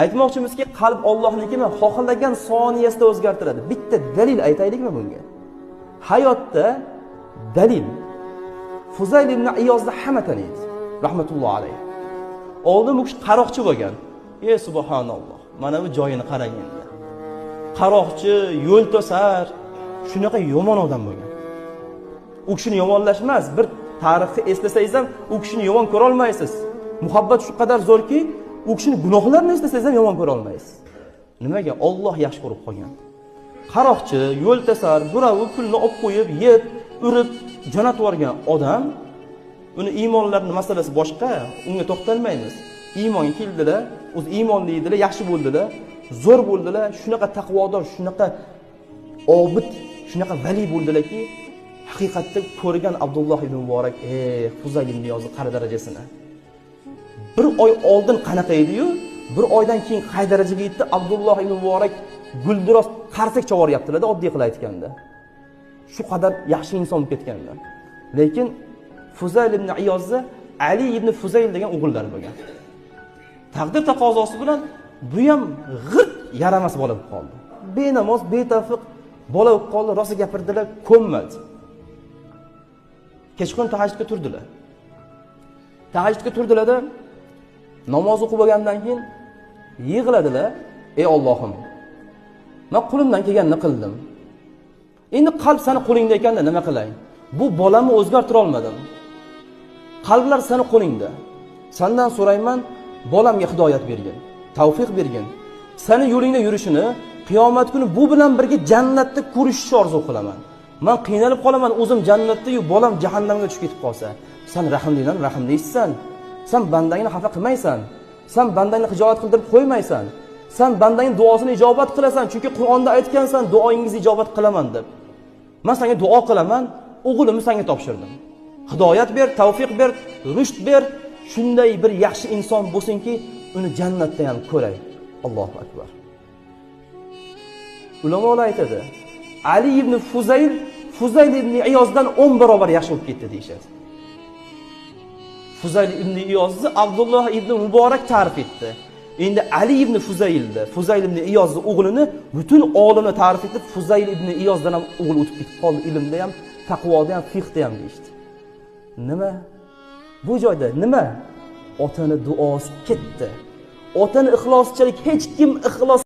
Aytmoqchimizki, qalb Allohnikimi, xohlagan soniyasida o'zgartiradi. Bitta dalil aytaylikmi bunga? Hayotda dalil. Fuzayl ibn Iyozni hamma taniydi, rahmatullohi alayhi. Oldin bu kishi qaroqchi bo'lgan. Ey subhanalloh, mana bu joyini qarang endi. Qaroqchi, yo'l to'sar, shunaqa yomon odam bo'lgan. U kishini yomonlash emas, bir tarixni eslasangiz ham u kishini yomon ko'ra olmaysiz. Muhabbat shu qadar zo'rki, u kishini gunohlarini eslasangiz ham yomon ko'ra olmaysiz. Nimaga? Alloh yaxshi ko'rib qolgan. Qaroqchi, yo'l to'sar, birovi pulni olib qo'yib, yeb, urib, jo'natib yuborgan odam, uni iymonlarining masalasi boshqa, unga to'xtalmaymiz. Iymonga keldilar, o'zi iymonli edilar, yaxshi bo'ldilar, zo'r bo'ldilar, shunaqa taqvodor, shunaqa obid, shunaqa vali bo'ldilarki, haqiqatda ko'rgan Abdulloh ibn Muborak, Fuzayl ibn Iyozni qara darajasini. Bir oy oldin qanaqa edi-yu, bir oydan keyin qay darajaga yetdi? Abdulloh ibn Muborak guldiroz qarsak chavoryaptilar-da, oddiy qilib aytganda. Shu qadar yaxshi inson bo'lib ketganlar. Lekin Fuzayl ibn Iyozni Ali ibn Fuzayl degan o'g'illari bo'lgan. Taqdir taqozosi bilan bu ham g'irt yaramas bola bo'lib qoldi. Benamoz, betafiq bola bo'lib qoldi, rosa gapirdilar, ko'nmadi. Kechqurun tahajjudga turdilar. Tahajjudga turdilar-da, namoz o'qib bo'lgandan keyin yig'ladilar. Ey Allohim, men qo'limdan kelganini qildim. Endi qalb seni qo'lingda ekanda nima qilay? Bu bolamni o'zgartira olmadim. Qalblar seni qo'lingda. Sendan so'rayman, bolamga hidoyat bergin, tavfiq bergin. Seni yo'lingda yurishini, qiyomat kuni bu bilan birga jannatda ko'rishishni orzu qilaman. Men qiynalib qolaman, o'zim jannatda-yu, bolam jahannamga tushib ketib qolsa. Sen rahimlidan rahimlisan. Sen bandangni xafa qilmaysan. Sen bandangni xijolat qildirib qo'ymaysan. Sen bandangning duosini ijobat qilasan, chunki Qur'onda aytgansan, duoingizni ijobat qilaman deb. Men senga duo qilaman, o'g'limni senga topshirdim. Hidoyat ber, tavfiq ber, rushd ber, shunday bir yaxshi inson bo'lsinki, uni jannatda ham ko'ray. Allohu akbar. Ulamolar aytadi, Ali ibn Fuzayl, Fuzayl ibn Iyozdan 10 barobar yaxshi bo'lib ketdi deyishadi. Fuzayl ibn Iyozni Abdulloh ibn Muborak ta'rif etdi. Endi Ali ibn Fuzaylni, Fuzayl ibn Iyozni o'g'lini butun olamni ta'rif etib, Fuzayl ibn Iyozdan ham o'g'il o'tib ketib qoldi, ilmda ham, taqvoda ham, fiqhda ham deyishdi. Nima? Bu joyda nima? Otani duosi ketdi. Otani ixloschilik, hech kim ixlos